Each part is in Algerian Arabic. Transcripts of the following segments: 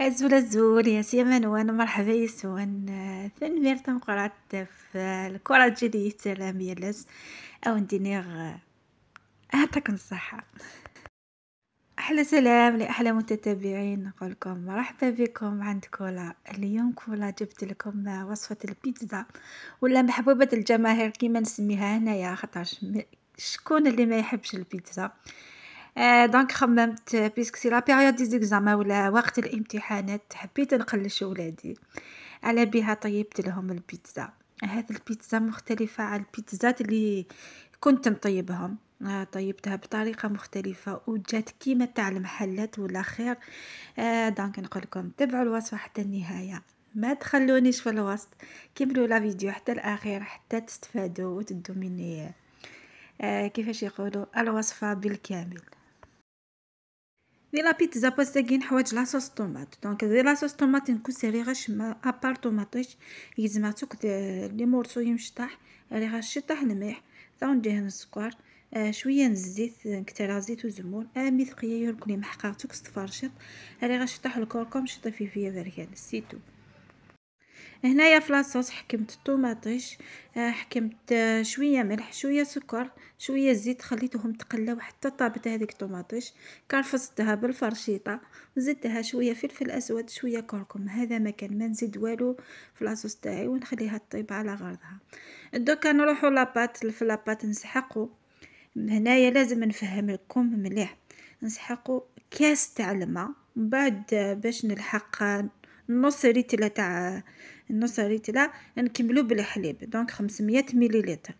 أزول أزول يا سيمان وانا مرحبا يسوان ثنمير تمقرات في الكرة الجديدة سلام يلس أو ندينيغ أعطاكم الصحة. أحلى سلام لأحلى متتبعين، نقول لكم مرحبا بكم عند كولا. اليوم كولا جبت لكم وصفة البيتزا ولا محبوبة الجماهير كيما نسميها هنايا، خاطرش شكون اللي ما يحبش البيتزا. donc خممت puisque c'est la période des examens ولا وقت الامتحانات، حبيت نقلش ولادي على بها طيبت لهم البيتزا. هذه البيتزا مختلفة على البيتزات اللي كنت نطيبهم، طيبتها بطريقة مختلفة وجات كيما تاع المحلات ولا خير. donc نقول لكم تبعوا الوصفة حتى النهاية، ما تخلونيش في الوسط، كملوا la vidéo حتى الأخير حتى تستفادوا وتدوا مني كيفاش يقولوا الوصفة بالكامل. دي la pizza باستاكين حوايج la sauce tomate. donc دي la sauce tomate نكون غاش ما à part طوماطيش يزما توك les morceaux يمشطح ريغ الشطح الملح ثون السكر شوية الزيت نكتر زيت وزمون مي ثقيه يركني محقا توك ستفرشط ريغ شطح الكركم شطي في فيا بركان c'est tout. هنايا في la sauce حكمت الطوماطيش، حكمت شوية ملح شوية سكر شوية زيت، خليتهم تقلاو حتى طابت هذيك الطوماطيش، كرفستها بالفرشيطه وزدتها شوية فلفل اسود شوية كركم. هذا ما كان ما نزيد والو في la sauce تاعي ونخليها تطيب على غرضها. دوكا نروحو la pâte. في la pâte نسحقو هنايا لازم نفهم لكم مليح، نسحقو كاس تاع الماء من بعد باش نلحق نص ريتله تاع نص ريتله نكملو بالحليب. donc 500 مليلتر.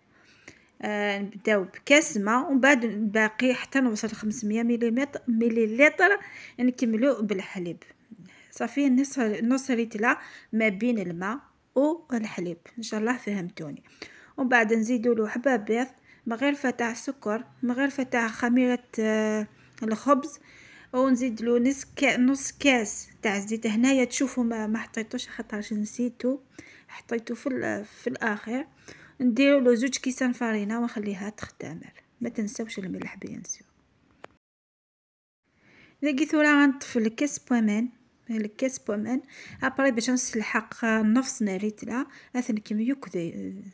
نبداو بكاس ماء ومن بعد باقي حتى نوصل 500 مليلتر نكملو بالحليب. صافي نص ريتله ما بين الماء والحليب. ان شاء الله فهمتوني. ومن بعد نزيدو له حبه بيض، مغرفه تاع سكر، مغرفه تاع خميره الخبز، ونزيد له نص كاس تاع الزيت. هنايا تشوفوا ما حطيتوش خاطرش نسيتو، حطيتو في الاخير. نديرو له 2 كيسان فرينه ونخليها تختمر. ما تنساوش الملح bien sûr. ذاكي ثورا غنطفي الكاس بومان، الكاس بومان après باش نسلحق نص ناريتلا اثن كيميو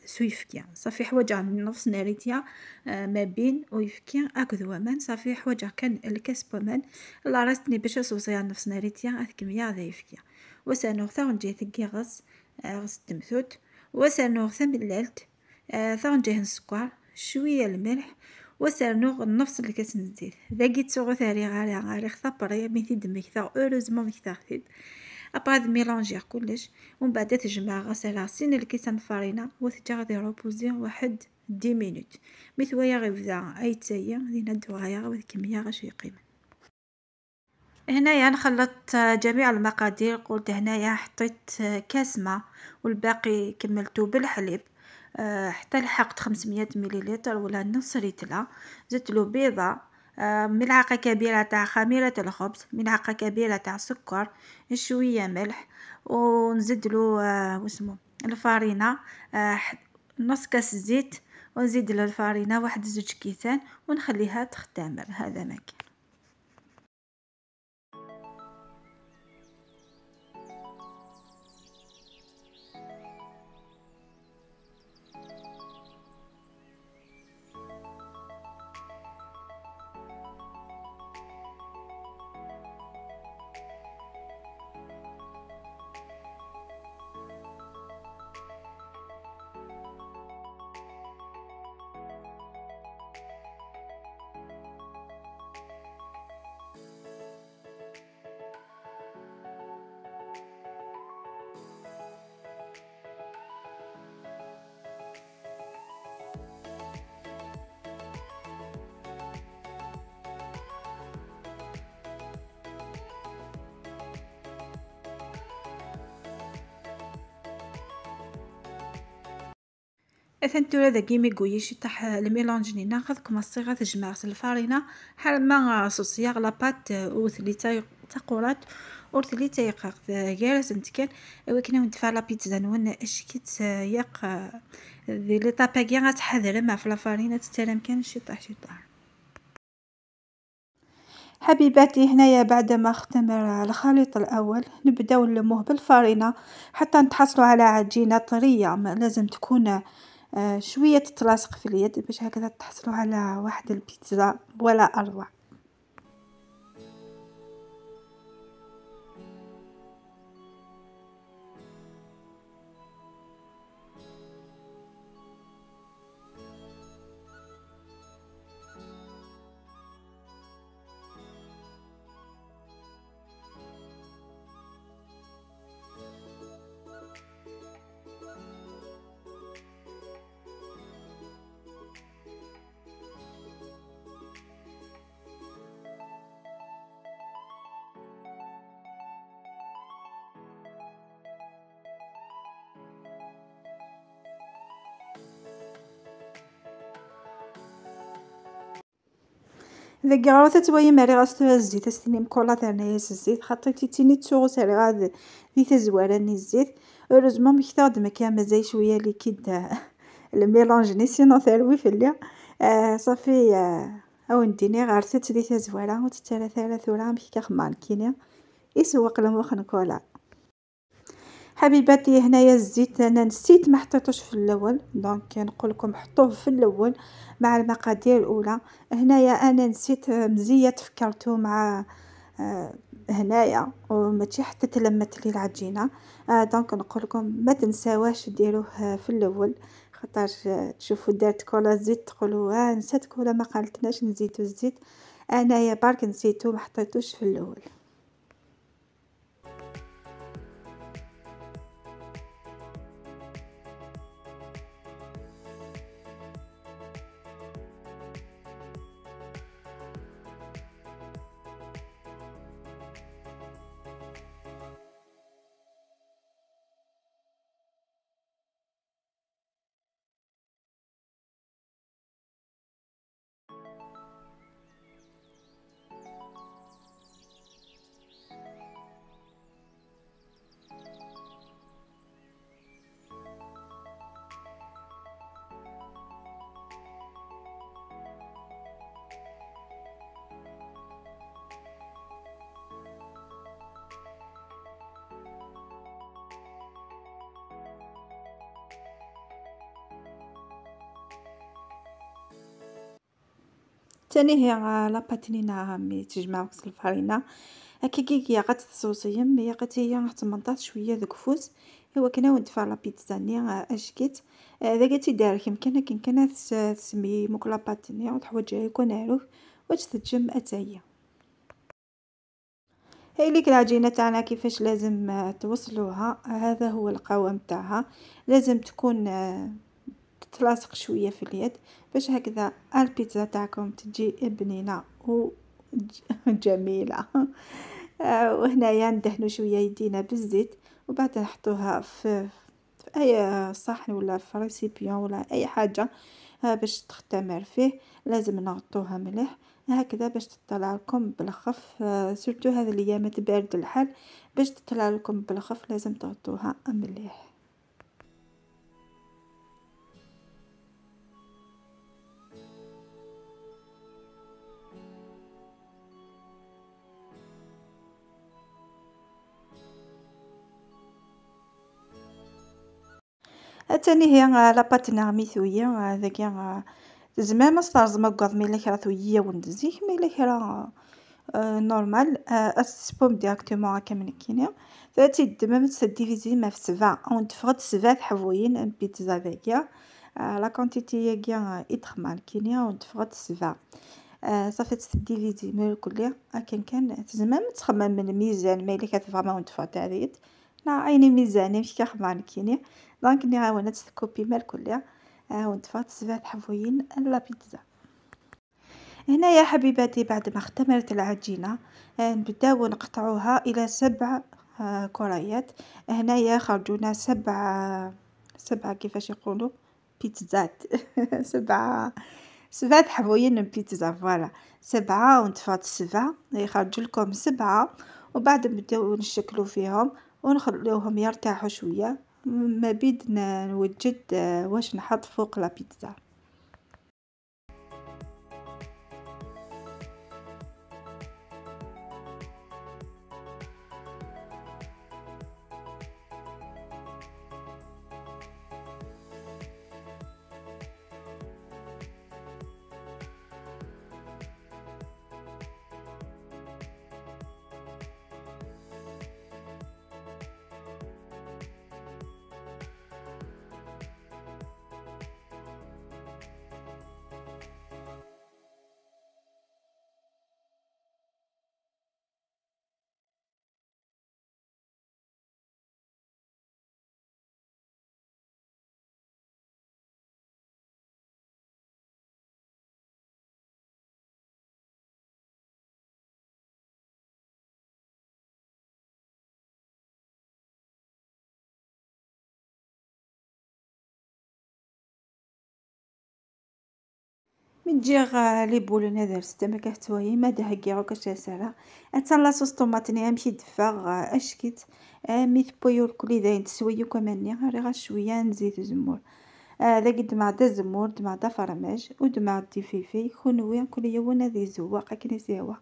سويفكيا. صافي حواجه نص ناريتيا ما بين ويفكيا اكد ومان. صافي حواجه كان الكاس بومان لا راستني باش صوصيا نص ناريتيا اث كمية ذا يفكيا. وسانوغ ثا نجي غص غص تمثوت، وسانوغ ثملالت ثا نجي السكر شوية الملح، وسرنوغ نفس الكاس الزيت. ذاكي تسوغو ثاري غاري غاري خثبري ميثي دمك ثا heureusement ميثاغتيد. après mélanger كلش ومن بعد تجمع غسالة سين الكيسان فرينة وتجا غادي reposer واحد 10 minutes. ميثوايا غيبدا اي تايا دينا دوغايا غادي كمية غاش يقيم. هنايا نخلط جميع المقادير. قلت هنايا حطيت كاس ماء والباقي كملته بالحليب حتى لحقت 500 مليلتر ولا نص ريتله. زدت له بيضة، ملعقة كبيرة تاع خميره الخبز، ملعقة كبيرة تاع سكر، شوية ملح، ونزيد له واسمو الفارينه، نص كاس زيت، ونزيد له الفارينه واحد 2 كيسان ونخليها تختمر. هذا ما كان. اثن تورا ذاكي ميكوي شطح ال mélange ني ناخذ كما الصيغة تجمع الفارينه حال ما صوصيا la pâte وثلي تاقورات ورثلي تيقاق جالس نتكل ولكن ندفع la pizza نون اشكيت ياق ذي لي طاباكي غتحذر مع في la farine تتلم كان شطح شطح. حبيباتي هنايا بعدما اختمر الخليط الاول نبداو نلموه بالفرينه حتى نتحصلوا على عجينه طرية، لازم تكون شوية تتلاصق في اليد باش هكذا تحصلوا على واحد البيتزا ولا اروع. ذاك غروث توايا ماري غاس الزيت استني مكولا تاعنا الزيت خاطر تيتيني تسوغ ساري غاد دي تزواراني الزيت. heureusement مكتاد مكان مازال شوية liquide ال mélange ني sinon ثروي في الليل. صافي او نديني غارتت دي تزوارا وتتالا ثلاث ثورا مكي خمان كينيا يسوق المخ نكولا. حبيباتي هنايا الزيت انا نسيت ما حطيتوش في الاول، donc نقول لكم حطوه في الاول مع المقادير الاولى. هنايا انا نسيت مزية تفكرتو مع هنايا وماشي حتى تلمت لي العجينة. donc نقول لكم ما تنساوهش ديروه في الاول، خاطرش تشوفوا دارت كولا الزيت تقولوا نسات كولا ما قالتناش نزيدو الزيت. انايا برك نسيتو ما حطيتوش في الاول. تاني هي la pâte نينا مي تجمع وقت الفرينة هكا كي غاد تصوصيم مي قاتي هي تمنطات شوية ذوك فوز هو كنا وندفع la pizza ني اشكيت ذاك تيدار يمكن كن كان تسمي موك la pâte ني وتحوج يكون عروف واش تتجم اتايا. هاي ليك العجينة تاعنا كيفاش لازم توصلوها، هذا هو القوام تاعها، لازم تكون تتلاصق شوية في اليد باش هكذا البيتزا تاعكم تجي بنينه وجميلة. وهنايا ندهنو شوية يدينا بالزيت وبعد نحطوها في اي صحن ولا في récipient ولا اي حاجة باش تختمر فيه، لازم نغطوها مليح هكذا باش تطلع لكم بالخف. surtout هذه الايام بارد الحال باش تطلع لكم بالخف لازم تغطوها مليح. تاني هي la pâte نغميثوية ذاك زمان ما ستارزما قاض مي لا ثوية وندزيك مي لا normal اسبوم directement هكا من كينيا تيدمم تديفيزي ما في سبعة ونتفغد سبعة حبوين بيتزا ذاكيا la quantité ياكيا يتخمال كينيا ونتفغد سبعة صافي تديفيزي من الكل هكا كان زمان تخمم من الميزان ما الا كتفغ ما ونتفغد هذيت نا عيني ميزاني مش كخمان كينيا donc ني عاونت تكوبي مال كلها ونتفات سبعة حبوين la pizza. هنايا حبيباتي بعد ما اختمرت العجينة نبداو نقطعوها الى 7 كريات. هنايا خرجونا سبعة كيفاش يقولوا بيتزات سبعة حبوين بيتزا voilà 7 ونتفات 7 يخرج لكم 7. وبعد نبداو نشكلو فيهم ونخلوهم يرتاحوا شوية ما بيد نوجد واش نحط فوق la pizza. من تجي les boules نذر ستة كهتوي ما دهكي غوكا سارة اتان la sauce tomate ني امشي دفاغ اشكيت ميث بويور كلي داين تسويو كمان غير شوية نزيد زمور ذاك دمع دا زمور دمع دا فرماج ودمع دي فيفي كونوي كل يوم ذي زواق كني سيوا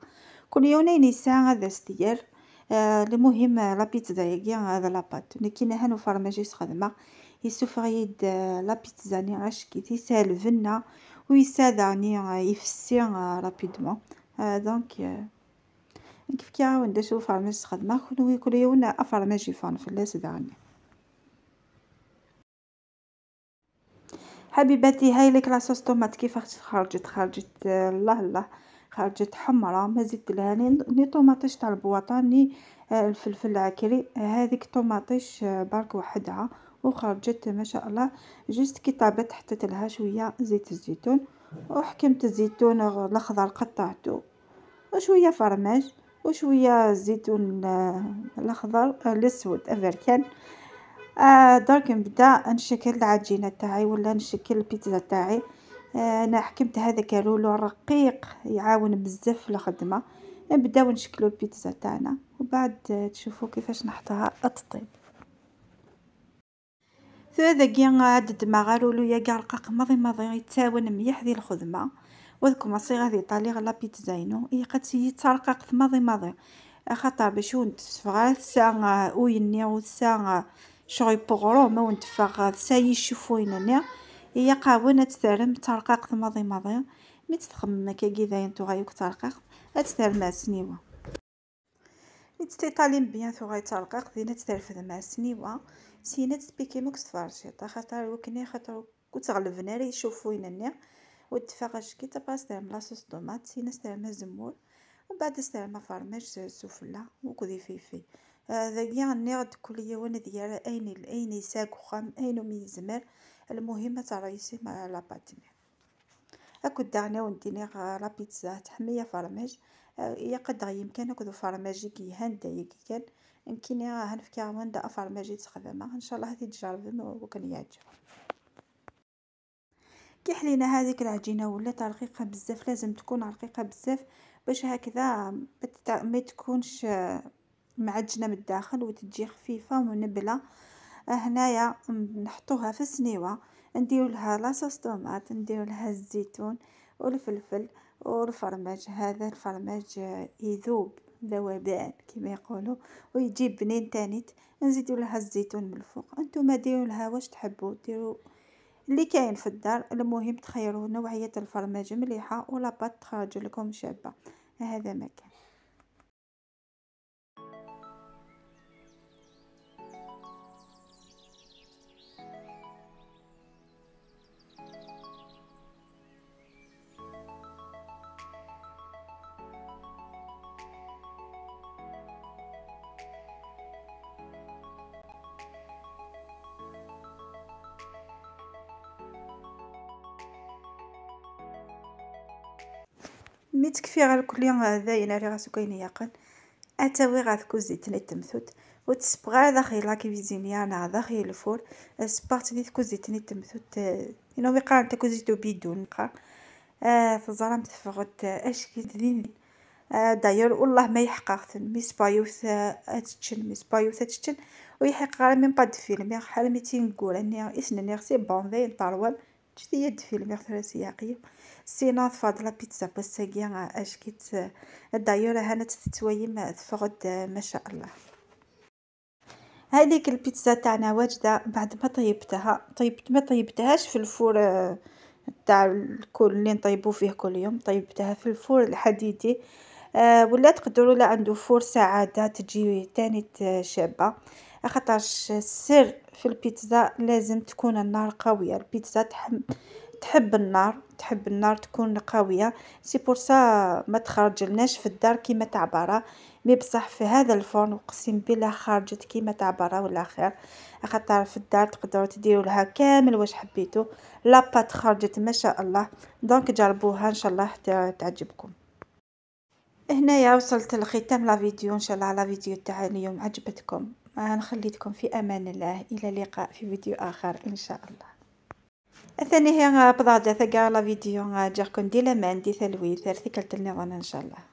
كل يوم نيسا هذا ستير المهم la pizza ياكي هذا la pâte لكن هانو فرماج يستخدمه يسوفغيد la pizza ني عشكيت يسال فنا ويسادعني يفسي rapidement donc كيف كيعاون دا شوف فرماج تخدمه كل كل يوم افرماج يفون فلاس دعني. حبيباتي هاي لك la sauce tomate كيف خرجت، خرجت الله الله، خرجت حمراء ما زدت لها ni طوماطيش تاع البواطه ni الفلفل العكري، هذيك طوماطيش برك وحدها وخرجت ما شاء الله. juste كي طابت حطيت لها شوية زيت الزيتون وحكمت الزيتون الاخضر قطعته وشوية فرماج وشوية الزيتون الاخضر الاسود افركان. درك نبدا نشكل العجينة تاعي ولا نشكل البيتزا تاعي. انا حكمت هذاك ال rouleau رقيق يعاون بزاف في الخدمة. نبداو نشكلو البيتزا تاعنا وبعد تشوفوا كيفاش نحطها تطيب. هذا كي عاد دماغ rouleau يا كاع رقاق ماضي ماضي يتاون مليح ذي الخدمة. وذكم مصيغه ذي طالي la pizza ينو يقد يترقق ماضي ماضي خاطر باش ونتفغ ساعة ويني وساعة شغل بوغرو ما ونتفغ سا يشوفوينني هي قاونة تثرم ترقاق ماضي ماضي مي تخمم كي داين تغايوك ترقاق تثرم سنيوه تيطالين بيان ثغاي ترقاق دينا تثرفد مع سنيوه سينا تبيكي موك تفرشيطه خاطر وكني خاطر كتغلبنا راه يشوفوينني وتفاغش كي تبقى ستعمل la sauce tomate سينا ستعمل زمور ومن بعد ستعمل فرماج سفلى وكذي فيفي هذا كاع نيغد كل يوم ديال اين اين يساك وخام اين ميزمر. المهم ترايسي مع la pâte اكو دعنا ونديني la pizza تحميه فرماج يقدر يمكن اكو فرماج كي هاندا كان يمكن هنفكا وندا فرماج تخدمه ان شاء الله هذه تجرب وكان يعجب. كي حلينا هذيك العجينة ولات رقيقه بزاف، لازم تكون رقيقه بزاف باش هكذا ما تكونش معجنه من الداخل وتجي خفيفة ومنبله. هنايا نحطوها في السنيوه، نديرو لها la sauce tomate، نديرو لها الزيتون والفلفل والفرماج. هذا الفرماج يذوب ذوبان كما يقولوا ويجي بنين تانيت. نزيدو لها الزيتون من الفوق، انتم ديروا لها واش تحبوا، ديروا اللي كاين في الدار. المهم تخيروا نوعية الفرماج مليحة و la pâte تخرج لكم شابه. هذا ما كان. مي تكفي غير كل يوم ذاين راه سكاين يقن اتاوي غاث كوزيت تمثوت وتسبغ داخل la cuisinière نا داخل ال four سبارت دي كوزيت تمثوت انو ميقار تا كوزيتو بيدون قا تزرم تفغت اشكي دين داير والله ما يحقق مي سبايوث اتشن مي سبايوث اتشن ويحقق غير من با فيلم حال 200 نقول اني اسنني c'est bon ذاين طروال جديد يد فيلم ثلاثي sinon فاض la pizza بساكيا اشكيت دايور هانا تتويم تفغد ما شاء الله. هذيك البيتزا تاعنا واجدة بعد ما طيبتها. طيبت ما طيبتهاش في ال four تاع الكل اللي نطيبو فيه كل يوم، طيبتها في ال four الحديدي ولا تقدروا لا عنده four سعادة تجي تاني شابه. خاطرش السر في البيتزا لازم تكون النار قوية. البيتزا تحب النار، تحب النار تكون قوية. c'est pour ça ما تخرجلناش في الدار كيما تاع برا، mais بصح في هذا الفرن اقسم بالله خرجت كيما تاع برا ولا خير. خاطر في الدار تقدروا تديروا لها كامل واش حبيتو. la pâte خرجت ما شاء الله، donc جربوها ان شاء الله تعجبكم. هنايا وصلت لختام la vidéo. ان شاء الله la vidéo تاع اليوم عجبتكم. نخليكم في امان الله، الى اللقاء في فيديو اخر ان شاء الله. ثاني هي بضاعة ثقا la vidéo جاكم دي لامان دي ثلويث ارتيكل النظام ان شاء الله.